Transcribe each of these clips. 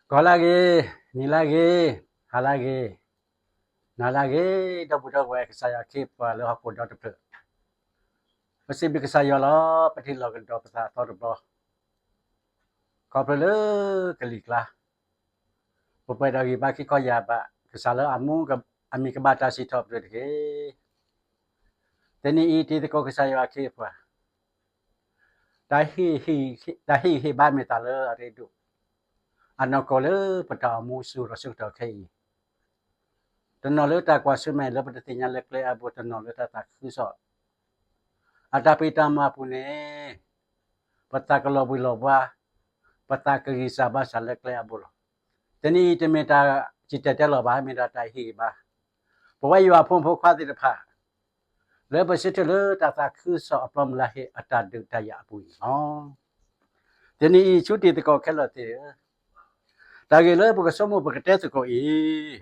ဂီၤလၢဂ့ၤ, နံၤလၢဂ့ၤ, ဟါလၢဂ့ၤ, နၤလၢဂ့ၤ, ဒီပုၢ်ဒီဝဲၢ် ကစၢ်ယွၤအခ့အပှၤလၢဟီၣ်ခိၣ်ဒီတဖျၢၣ်, ပစံးဘျုးကစၢ်ယွၤလီၤ. ပထံၣ်လိာ်ကဒီးပသးအသီတဘျီ, ခီဖျိလၢကလံၤကျါ ပပှဲၤဒီးဂံၢ်ဘါခံခီယၢ်ဘး, ကစၢ်လၢအမူ အမံၤကဘၣ်တၢ်စံးထီၣ်ပတြၢၤတက့ၢ်. တနံၤအံၤ တံၤသကိး ကစၢ်ယွၤအခ့အပှၤ, တၢ်ဟ့ၣ်ဂံၢ်ဟ့ၣ်ဘါမ့ၢ်တၢ်လၢအရ့ဒိၣ်, အနီၢ်ကီၢ်လၢပတၢ်အိၣ်မူဆူၣ်ထီၣ်ဆၢကတီၢ်ခဲအံၤ, တနီၤလၢတၢ်ကွၢ်ဆၢၣ်မဲာ်လၢပတသ့ၣ်ညါလၢကျဲအဘိ, တနီၤလၢတၢ်သးခုကစီၣ် အတၢ်ဖံးတၢ်မၤအပူၤန့ၣ်, ပသးကလီၤဘှံးလီၤဘှါ, ပသးကဂံၢ်စၢ်ဘါစၢ်လၢကျဲအဘိလီၤ. တနံၤအံၤ တမ့ၢ်တၢ်စံၣ်တဲၤတဲလီၤဘၣ်, မ့ၢ်ဒၣ်တၢ်ဟ့ၣ်ဂံၢ်ဘါ ပဝဲယွၤအဖိမုၣ်ဖိခွါသ့ၣ်တဖၣ်, လၢပဆၢထၢၣ်လၢတၢ်သးခုကစီၣ်အပျီမုၢ်လၢ်ဟ့ၣ်အတၢ်ဒုးတၢ်ယၤအပူၤန့ၣ်လီၤ. တနံၤအံၤ ဆူတံၤသကိးခဲလၢာ်သ့ၣ်ဧၢ, တၢ်ဂ့ၢ်လၢပကဆိကမိၣ်ပကတဲသကိးအံၤ,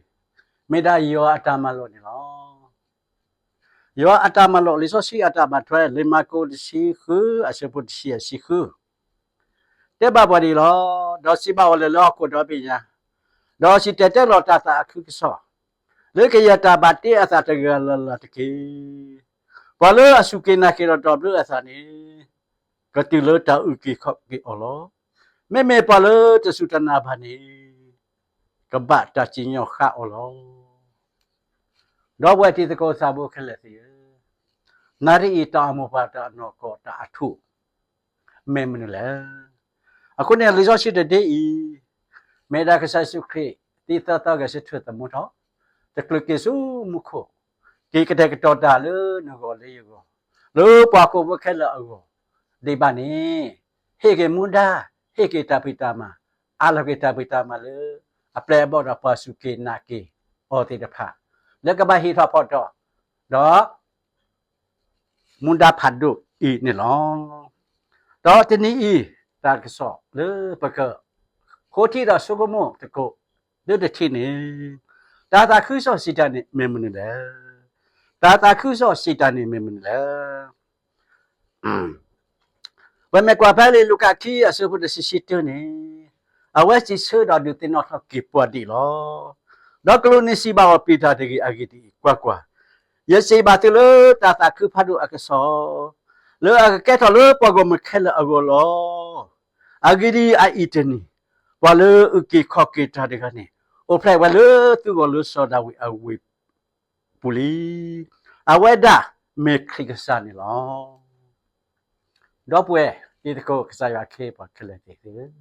မ့ၢ်ဒၣ်ယွၤအတၢ်မၤလိာ်န့ၣ်လီၤ. ယွၤအတၢ်မၤလိာ် လံာ်စီဆှံအတၢ်ဘၣ်ထွဲ လံာ်မၢ်ကူးတဆံဃု အဆၢဖိတဆံယဲၢ်ဆံဃု တဲဘၣ်ပှၤဒ်အံၤလီၤ. ဒီးစံးဘၣ်အီၤလၢ လၢဟီၣ်ခိၣ်ဒီဘ့ၣ်ညါ, ဒီးစံၣ်တဲၤတဲလီၤတၢ်သးခုကစီၣ်, လၢကယဲၢ်တၢ်ဘၣ်တ့အသးတဂၤလၢ်လၢ်တက့ၢ်. ပှၤလၢအစူၢ်က့ၤနာ်က့ၤဒီးဒိးဘျၢအသးန့ၣ်, ကတုၤလၢတၢ်အုၣ်က့ၤခီၣ်က့ၤအီၤလီၤ. မ့မ့ၢ်ပှၤလၢတစူၢ်တနာ်ဘၣ်န့ၣ်, ကဘၣ်တၢ်စံၣ်ညီၣ်ဃာ်အီၤလီၤ. ဒီပုၢ်ဝဲၢ်တံၤသကိးသးဘိခဲလၢာ်သ့ၣ်ဧၢ, နၣ်ရံၣ်အံၤတၢ်အိၣ်မူပှၤတၢ်နီၢ်ကီၢ်တၢ်အထူၣ် မ့ၢ်မနုၤလဲၣ်. အဃိန့ၣ် လံာ်စီဆှံတဒ့အံၤ, မ့ၢ်ဒၣ်ကစၢ်ယ့ၣ်ၡူးခရံာ် သံသၢသီဂဲၤဆၢထၢၣ်သမူထီၣ်, တကျၢၤက့ၤဆူမူခိၣ်, က့ၤကတဲာ်ကတီၤတၢ်လၢနဂီၢ်လၢယဂီၢ်, လၢပှၤဟီၣ်ခိၣ်ဖိခဲလၢာ်အဂီၢ်, ဒ်ဘၣ်န့ၣ်, ဟ့ၣ်က့ၤမူဒါ, ဟ့ၣ်က့ၤတၢ်ဖံးတၢ်မၤ, အးလီၤက့ၤတၢ်ဖံးတၢ်မၤလၢ အပျဲၢ်အဘီၣ်ဒီးပှၤစူၢ်က့ၤနာ်က့ၤအီၤသ့ၣ်တဖၣ်, လၢကဘၣ်ဟ့ၣ်ထီၣ်ဖီၣ်ထီၣ်, ဒီး မူဒါဖးဒိၣ်အံၤန့ၣ်လီၤ. ဒီးတနံၤအံၤ တၢ်ကစီၣ်လၢပက ဃိထံဒီးဆိကမိၣ်သကိး လၢတထံၣ်န့ၣ်, တၢ်သးခုကစီၣ်စံးတၢ်န့ၣ် မ့ၢ်မနုၤလဲၣ်. တၢ်သးခုကစီၣ်စံးတၢ်န့ၣ် မ့ၢ်မနုၤလဲၣ်. ပမ့ၢ်ကွၢ်ဖဲလံာ်လူၤကၣ်ခံ အဆၢဖိတဆံတၢန့ၣ်, အဝဲစံးဆၢဒီးဒုးသ့ၣ်နီၣ်ထီၣ်က့ၤပှၤဒ်အံၤလီၤ. ဒီးကလူးန့ၣ်စံးဘၣ်အီၤ, ပ့းတရူးတဂ့ၤ, အဂ့ၢ်ဒ်အံၤ, ကွၢ်ကွၢ်, ယစံးဘၣ်သုလၢတၢ်သးခုဖးဒိၣ်အကစီၣ်, လၢအကကဲထီၣ်လၢပှၤဂီၢ်မုၢ်ခဲလၢာ်အဂီၢ်လီၤ. အဂ့ၢ်ဒ်အံၤ, အအံၤတနံၤ, ပှၤလၢအုၣ်က့ၤခီၣ်က့ၤတၢ်တဂၤန့ၣ်, အိၣ်ဖျဲၣ်ဝဲလၢသုဂီၢ်လၢစီၤဒၤဝံးအဝ့ၢ်ပူၤလံ. အဝဲဒၣ်မ့ၢ်ခရံာ်ကစၢ်န့ၣ်လီၤ. ဒီပုၢ်ဝဲၢ်တံၤသကိး ကစၢ်ယွၤအခ့အပှၤခဲလၢာ်သ့ၣ်ဧၢ,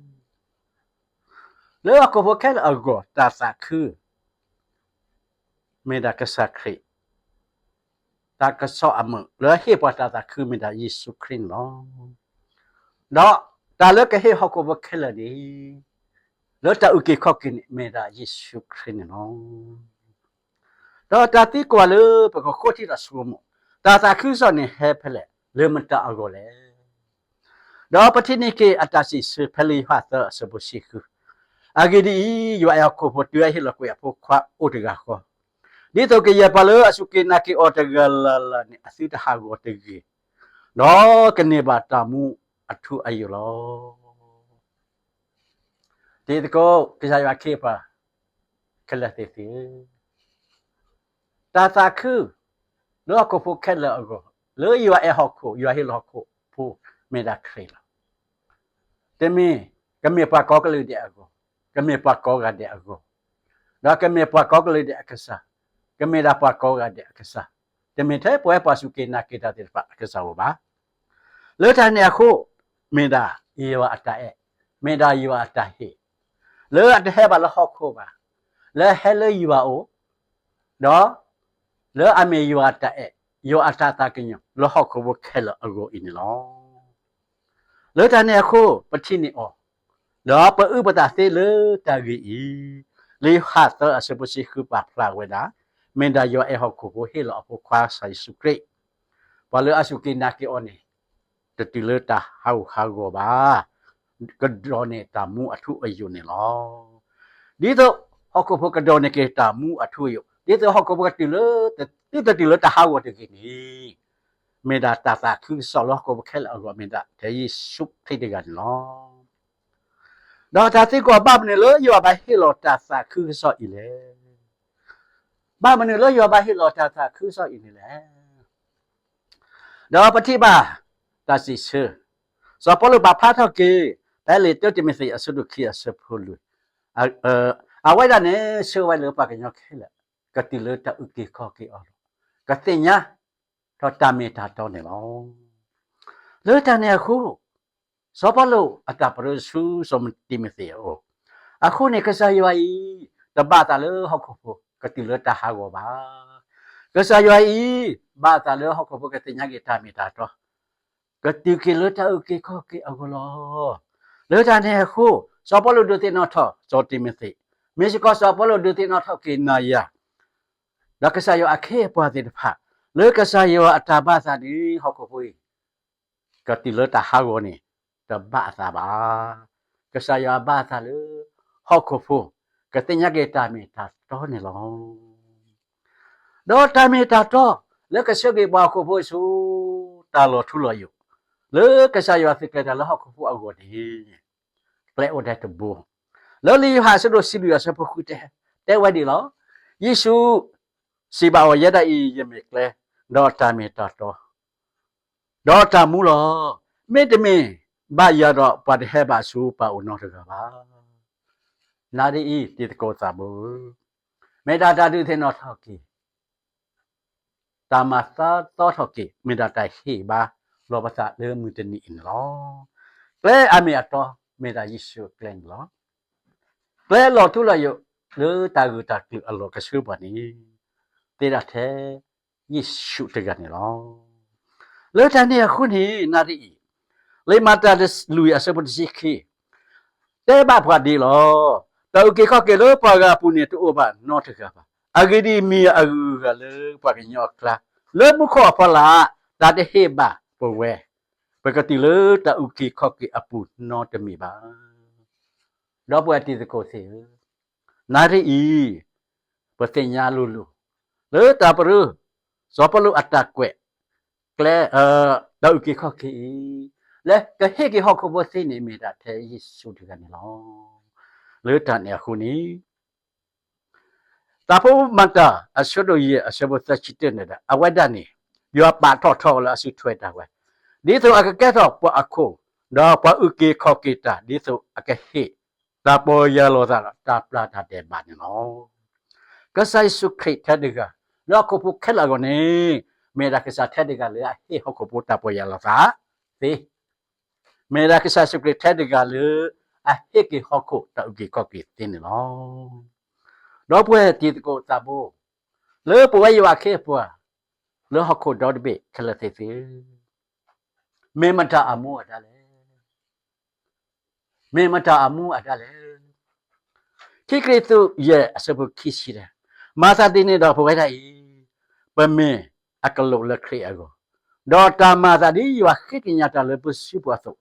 လၢဟီၣ်ခိၣ်ဖိခဲလၢာ်အဂီၢ် တၢ်သးခု မ့ၢ်ဒၣ်ကစၢ်ခရံာ်, တၢ်ကစီၣ်အမုာ်လၢဟ့ၣ်ပှၤတၢ်သးခု မ့ၢ်ဒၣ်ယ့ၣ်ၡူးခရံာ်န့ၣ်လီၤ. ဒီးတၢ်လၢကဟ့ၣ်ဟီၣ်ခိၣ်ဖိခဲလၢာ်န့ၣ်, လၢတၢ်အုၣ်က့ၤခီၣ်က့ၤန့ၣ် မ့ၢ်ဒၣ်ယ့ၣ်ၡူးခရံာ်န့ၣ်လီၤ. ဒီးတၢ်သံကွၢ်လၢပကဃိထံဒီးဆိကမိၣ်, တၢ်သးခုကစီၣ်န့ၣ်ဟဲဖဲလဲၣ်, လၢမတၤအဂီၢ်လဲၣ်. ဒီးပထံၣ်န့ၢ်က့ၤအတၢ်စံးဆၢဖဲလံာ်ယိၤဟၣ်သၢအဆၢဖိတဆံဃု, အဂ့ၢ်ဒ်အံၤ, ယွၤအဲၣ်ဟီၣ်ခိၣ်ဖိတုၤအဟ့ၣ်လီၤကွံာ်အဖိခွါအိၣ်တဂၤဃီ, ဒ်သိးကယဲၢ်ပှၤလၢအစူၢ်က့ၤနာ်က့ၤအီၤတဂၤလၢ်လၢ်န့ၣ် အသုတဟးဂီၤတဂ့ၤ, ဒီးကန့ၢ်ဘၣ်တၢ်မူအထူအယိာ်လီၤ. တံၤသကိး ကစၢ်ယွၤအခ့အပှၤခဲလၢာ်သ့ၣ်ဧၢ, တၢ်သးခု လၢဟီၣ်ခိၣ်ဖိခဲလၢာ်အဂီၢ်, လၢယွၤအဲၣ်ဟီၣ်ခိၣ်, ယွၤဟ့ၣ်လီၤဟီၣ်ခိၣ်ဖိ မ့ၢ်ဒၣ်ခရံာ်လီၤ. တမ့ၢ်, ကမ့ၢ်ပှၤကိးကလုာ်ဒဲးအဂီၢ်, ကမ့ၢ်ပှၤကိးဂၤဒဲးအဂီၢ်, ဒီးကမ့ၢ်ပှၤကိးကလုာ်ဒဲးအကစၢ်, ကမ့ၢ်ဒၣ်ပှၤကိးဂၤဒဲးအကစၢ်, တမ့ၢ်ထဲပဝဲပှၤစူၢ်က့ၤနာ်က့ၤတၢ်သ့ၣ်တဖၣ်အကစၢ်ဧိၤဘၣ်. လၢတၢ်န့ၣ်အဃိ, မ့ၢ်ဒၣ်ယွၤအတၢ်အဲၣ်, မ့ၢ်ဒၣ်ယွၤအတၢ်ဟ့ၣ်, လၢအတဟဲဘၣ်လၢဟီၣ်ခိၣ်ဘၣ်, လၢဟဲလၢယွၤအအိၣ်, ဒီး လၢအမ့ၢ်ယွၤအတၢ်အဲၣ်, ယွၤအတၢ်သးကညီၤ လၢဟီၣ်ခိၣ်ဖိခဲလၢာ်အဂီၢ်အံၤန့ၣ်လီၤ. လၢတၢ်န့ၣ်အဃိ ပထံၣ်န့ၢ်အီၤ, ဒီးပအုၣ်ပသးသ့လၢတၢ်ဂ့ၢ်အံၤ, လံာ်ယိၤဟၣ်သၢအဆၢဖိတဆံဃုပာ်ဖျါဝဲဒၣ်, မ့ၢ်ဒၣ်ယွၤအဲၣ်ဟီၣ်ခိၣ်ဖိဟ့ၣ်လီၤအဖိခွါကစၢ်ယ့ၣ်ၡူးခရံာ်, ပှၤလၢအစူၢ်က့ၤနာ်က့ၤအီၤန့ၣ် တတုၤလၢတၢ်ဟးဂူာ်ဟးဂီၤဘၣ်, ကဒိးန့ၢ်တၢ်မူအထူအယိာ်န့ၣ်လီၤ. ဒ်သိးဟီၣ်ခိၣ်ဖိကဒိးန့ၢ်က့ၤတၢ်မူအထူအယိာ်, ဒ်သိးဟီၣ်ခိၣ်ဖိကတုၤလၢ, သုတတုၤလၢတၢ်ဟးဂီၤတဂ့ၤန့ၣ်, မ့ၢ်ဒၣ်တၢ်သးခုကစီၣ်လၢဟီၣ်ခိၣ်ဖိခဲလၢာ်အဂီၢ် မ့ၢ်ဒၣ်ထဲယ့ၣ်ၡူးခရံာ်တဂၤန့ၣ်လီၤ. ဒီးတၢ်သံကွၢ် ဘၣ်မနုၤလၢယွၤဘၣ်ဟ့ၣ်လီၤတၢ်သးခုကစီၣ်အံၤလဲၣ်. ဘၣ်မနုၤလၢယွၤဘၣ်ဟ့ၣ်လီၤတၢ်သးခုကစီၣ်အံၤန့ၣ်လဲၣ်. ဒီးပထံၣ်ဘၣ်တၢ်စံးဆၢ, စီၤပီလူးပာ်ဖျါထီၣ်က့ၤ ဖဲလံာ်တၢတံၤမသ့း အဆၢဒိၣ်ခံ အဆၢဖိလွံၢ်, အဝဲဒၣ်န့ၣ် ဆှၢဝဲလၢပှၤကညီခဲလၢာ် ကတုၤလၢတၢ်အုၣ်က့ၤခီၣ်က့ၤအလီၢ်, ကသ့ၣ်ညါထီၣ်တၢ်မ့ၢ်တၢ်တီန့ၣ်လီၤ. လၢတၢ်န့ၣ်အဃိ, စီၤပီလူးအတၢ်ပရၢဆူစီၤတံၤမသ့းအအိၣ်, အဃိန့ၣ် ကစၢ်ယွၤအံၤ တဘၣ်အသးလၢဟီၣ်ခိၣ်ဖိ ကတုၤလၢတၢ်ဟးဂီၤဘၣ်. ကစၢ်ယွၤအံၤ ဘၣ်အသးလၢဟီၣ်ခိၣ်ဖိ ကသ့ၣ်ညါက့ၤတၢ်မ့ၢ်တၢ်တီ, ကတုၤက့ၤလၢတၢ်အုၣ်က့ၤခီၣ်က့ၤအဂီၢ်လီၤ. လၢတၢ်န့ၣ်အဃိ, စီၤပီလူးဒုးသ့ၣ်နီၣ်ထီၣ်စီၤတံၤမသ့း, မ့ၢ်စ့ၢ်ကီးစီၤပီလူးဒုးသ့ၣ်နီၣ်ထီၣ်က့ၤနၤယၤ, ဒီးကစၢ်ယွၤအခ့အပှၤသ့ၣ်တဖၣ်, လၢကစၢ်ယွၤအတၢ်ဘၣ်အသးန့ၣ် ဟီၣ်ခိၣ်ဖိအံၤ ကတုၤလၢတၢ်ဟးဂီၤန့ၣ် တဘၣ်အသးဘၣ်. ကစၢ်ယွၤဘၣ်အသးလၢ ဟီၣ်ခိၣ်ဖိ ကသ့ၣ်ညါက့ၤတၢ်မ့ၢ်တၢ်တီန့ၣ်လီၤ. ဒီးတၢ်မ့ၢ်တၢ်တီ လၢကဆှၢက့ၤပှၤဟီၣ်ခိၣ်ဖိဆူ တၢ်လီၤထူလီၤယိာ် လၢကစၢ်ယွၤသုးကျဲၤတၢ်လၢဟီၣ်ခိၣ်ဖိအဂီၢ်န့ၣ် ကျဲအိၣ်ထဲတဘိ, လၢလံာ်ယိၤဟၣ်အဆၢဒိၣ်တဆံလွံၢ် အဆၢဖိဃုတဲ, တဲဝဲဒ်အံၤလီၤ. ယ့ၣ်ၡူးစံးဘၣ်အီၤ, ယဲဒၣ်အံၤ ယမ့ၢ်ကျဲ, ဒီးတၢ်မ့ၢ်တၢ်တီ, ဒီးတၢ်မူလီၤ. မ့တမ့ၢ်ဘၣ်ယၤဒီး ပှၤတဟဲဘၣ်ဆူပှၤအိၣ်နီတဂၤဘၣ်. နၤဒ်အံၤ, တံၤသကိးသးဘိဧၢ, မ့ၢ်ဒၣ်တၢ်ဒုးသ့ၣ်နီၣ်ထီၣ်က့ၤ တၢ်မၤသီသီထီၣ်က့ၤ, မ့ၢ်ဒၣ်တၢ်ဟ့ၣ်ဘါလီၤပသးလၢမုၢ်တနံၤအံၤန့ၣ်လီၤ. ကျဲအမ့ၢ်အတီ မ့ၢ်ဒၣ်ယ့ၣ်ၡူးအကျဲန့ၣ်လီၤ. ကျဲလီၤထူလီၤယိာ် လၢတၢ်ဂုၤတၢ်ကျုၤအလီၢ်ကဆှၢပှၤန့ၣ် သ့ဒၣ်ထဲယ့ၣ်ၡူးတဂၤန့ၣ်လီၤ. လၢတၢ်န့ၣ်အဃိန့ၣ် နၤဒ်အံၤ, လံာ်မၤတၢ်လွံၢ် အဆၢဖိတဆံခံ တဲဘၣ်ပှၤဒ်အံၤလီၤ. တၢ်အုၣ်က့ၤခီၣ်က့ၤလၢပှၤဂၤအပူၤန့ၣ် တအိၣ်ဘၣ်နီတဂၤဘၣ်. အဂ့ၢ်ဒ်အံၤ, မ့ၢ်အဂုၤအဂၤလၢပှၤကညီအကျါ, လၢမူခိၣ်အဖီလာ် တၢ်တဟ့ၣ်ဘၣ်ပဝဲ, ပကတုၤလၢတၢ်အုၣ်က့ၤခီၣ်က့ၤအပူၤနီတမံၤဘၣ်. ဒီပုၢ်ဝဲၢ်တံၤသကိးသ့ၣ်ဧၢ, နၤဒ်အံၤ, ပသ့ၣ်ညါလိၤလိၤ လၢတၢ်ပရၢ စီၤပီလူးအတၢ်ကွဲး ကျဲ တၢ်အုၣ်က့ၤခီၣ်က့ၤအံၤ လၢကဟ့ၣ်က့ၤဟီၣ်ခိၣ်ဖိသ့န့ၣ် မ့ၢ်ဒၣ်ထဲယ့ၣ်ၡူးတဂၤန့ၣ်လီၤ. လၢတၢ်န့ၣ်အဃိန့ၣ် သးဖိမၤတၢ် အဆၢဒိၣ်ယဲၢ် အဆၢဖိသၢဆံတၢန့ၣ်ဒီး အဝဲဒၣ်န့ၣ် ယွၤပာ်ထီၣ်ထီဝဲလၢအစုထွဲတၢ်ဝဲ, ဒ်သိးအကကဲထီၣ်ပှၤအခိၣ်, ဒီးပှၤအုၣ်က့ၤခီၣ်က့ၤတၢ်, ဒ်သိးအကဟ့ၣ် တၢ်ပီၢ်ယၢ်လီၤသးဒီးတၢ်ပျၢ်တၢ်ဒဲးဘးန့ၣ်လီၤ. ကစၢ်ယ့ၣ်ၡူးခရံာ်ထဲတဂၤ လၢဟီၣ်ခိၣ်ဖိခဲလၢာ်အဂီၢ်န့ၣ် မ့ၢ်ဒၣ်ကစၢ်ထဲတဂၤလၢအဟ့ၣ်ဟီၣ်ခိၣ်ဖိတၢ်ပီၢ်ယၢ်လီၤသးသ့, မ့ၢ်ဒၣ်ကစၢ်ယ့ၣ်ၡူးခရံာ်ထဲတဂၤလၢ အဟ့ၣ်က့ၤဟီၣ်ခိၣ်တၢ်အုၣ်က့ၤခီၣ်က့ၤသ့န့ၣ်လီၤ. ဒီပုၢ်ဝဲၢ်တံၤသကိးသးဘိ, လၢပဝဲယွၤအခ့အပှၤ လၢဟီၣ်ခိၣ်ဒီတဘ့ၣ်ခဲလၢာ်သ့ၣ်ဧၢ, မ့ၢ်မတၤအမူအဒါလဲၣ်. မ့ၢ်မတၤအမူအဒါလဲၣ်. ခံကရံၣ်သူး ယဲၢ် အဆၢဖိခံဆံန့ၣ်, မၤသးဒ်န့ၣ်ဒီးပဝဲဒၣ်အံၤ, ပမ့ၢ်အကလူးလၢခရံာ်အဂီၢ်, ဒီးတၢ်မၤအသးဒ်ယွၤဃ့ကညးတၢ်လၢပစုပူၤအသိး,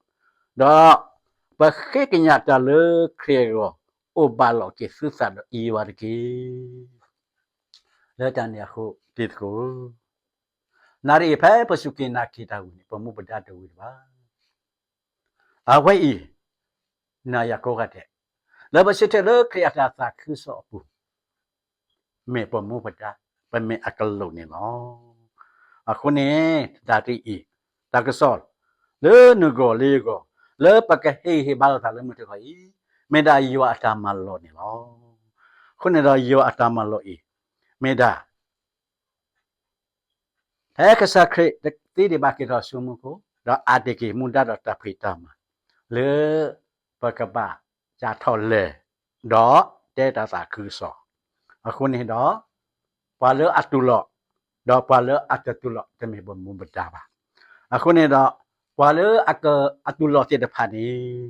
ဒီးပဃ့ကညးတၢ်လၢခရံာ်အဂီၢ်, အိၣ်ဘၣ်လိာ်က့ၤသုသးဒီးယွၤတက့ၢ်. လၢတၢ်န့ၣ်အဃိ တံၤသကိး နၤဒ်အံၤ ဖဲပစူၢ်က့ၤနာ်က့ၤတၢ်ဂ့ၢ်န့ၣ် ပမူပဒါတဝံၤတဘၣ်. အဝဲအံၤ နၤယၤကိးဂၤဒဲး လၢပဆၢထၢၣ်လၢခရံာ်အတၢ်သးခုကစီၣ်အပူၤ မ့ၢ်ပမူပဒါ, ပမ့ၢ်အကလူးန့ၣ်လီၤ. အဃိန့ၣ် တၢ်ဒ်အံၤ, တၢ်ကစီၣ်လၢနဂီၢ်လၢယဂီၢ် လၢပကဟ့ၣ်ဂံၢ်ဟ့ၣ်ဘါလိာ်သးလၢမုၢ်တဂီၤအံၤ မ့ၢ်ဒၣ်ယွၤအတၢ်မၤလိာ်န့ၣ်လီၤ. အဃိန့ၣ်ဒီးယွၤအတၢ်မၤလိာ်အံၤ မ့ၢ်ဒၣ် ဖဲကစၢ်ခရံာ်သံဒံးဘၣ်က့ၤထီၣ်ဆူမူခိၣ်, ဒီးအးတ့ၢ်က့ၤမူဒါဒီးတၢ်ဖံးတၢ်မၤ လၢပကဘၣ်စးထီၣ်လဲၤ ဒီးတဲတၢ်သးခုကစီၣ်. အဃိန့ၣ်ဒီး ပှၤလၢအတူၢ်လိာ် ဒီးပှၤလၢအတတူၢ်လိာ် တမ့ၢ်ပမူပဒါဘၣ်. အဃိန့ၣ်ဒီး ပှၤလၢအတူၢ်လိာ်သ့ၣ်တဖၣ်န့ၣ်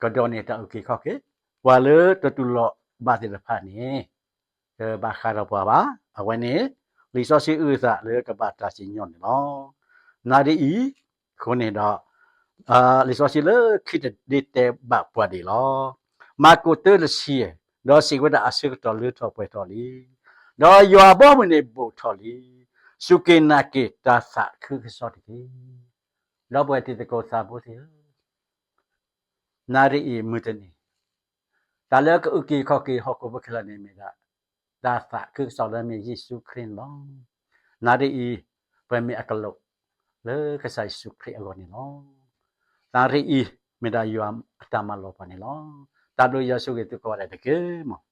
ကဒိးန့ၢ်တၢ်အုၣ်က့ၤခီၣ်က့ၤ, ပှၤလၢတတူၢ်လိာ်ဘၣ်သ့ၣ်တဖၣ်န့ၣ် တဘၣ်ဃးဒီးပှၤဘၣ်. အဝဲန့ၣ် လံာ်စီဆှံအုၣ်အသးလၢကဘၣ်တၢ်စံၣ်ညီၣ်န့ၣ်လီၤ. နၤဒ်အံၤ, အဃိန့ၣ်ဒီး လံာ်စီဆှံလၢခံတဒ့တဲဘၣ်ပှၤဒ်အံၤလီၤ. မၢ်ကူး သၢ တဆံ, ဒီးစံးဝဲဒၣ် အဆၢကတီၢ်လၢထီၣ်ပှဲၤထီၣ်လံ, ဒီးယွၤအဘီအမုၢ်န့ၣ်ဘူးထီၣ်လံ. စူၢ်က့ၤနာ်က့ၤတၢ်သးခုကစီၣ်တက့ၢ်. ဒီပုၢ်ဝဲၢ်တံၤသကိးသးဘိသ့ၣ်ဧၢ, နၣ်ရံၣ်အံၤမုၢ်တနံၤ တၢ်လၢကအုၣ်က့ၤခီၣ်က့ၤဟီၣ်ခိၣ်ဖိခဲလၢာ်န့ၣ်မ့ၢ်ဒၣ် တၢ်သးခုကစီၣ်လၢမ့ၢ်ယ့ၣ်ၡူးခရံာ်န့ၣ်လီၤ. နၣ်ရံၣ်အံၤ ပမ့ၢ်အကလူး လၢကစၢ်ယ့ၣ်ၡူးခရံာ်အဂီၢ်န့ၣ်လီၤ. နၣ်ရံၣ်အံၤ မ့ၢ်ဒၣ်ယွၤအတၢ်မၤလီၤပှၤန့ၣ်လီၤ. တၢ်ဘျုးယွၤဆိၣ်ဂ့ၤသုကိးဂၤဒဲးတက့ၢ်မး.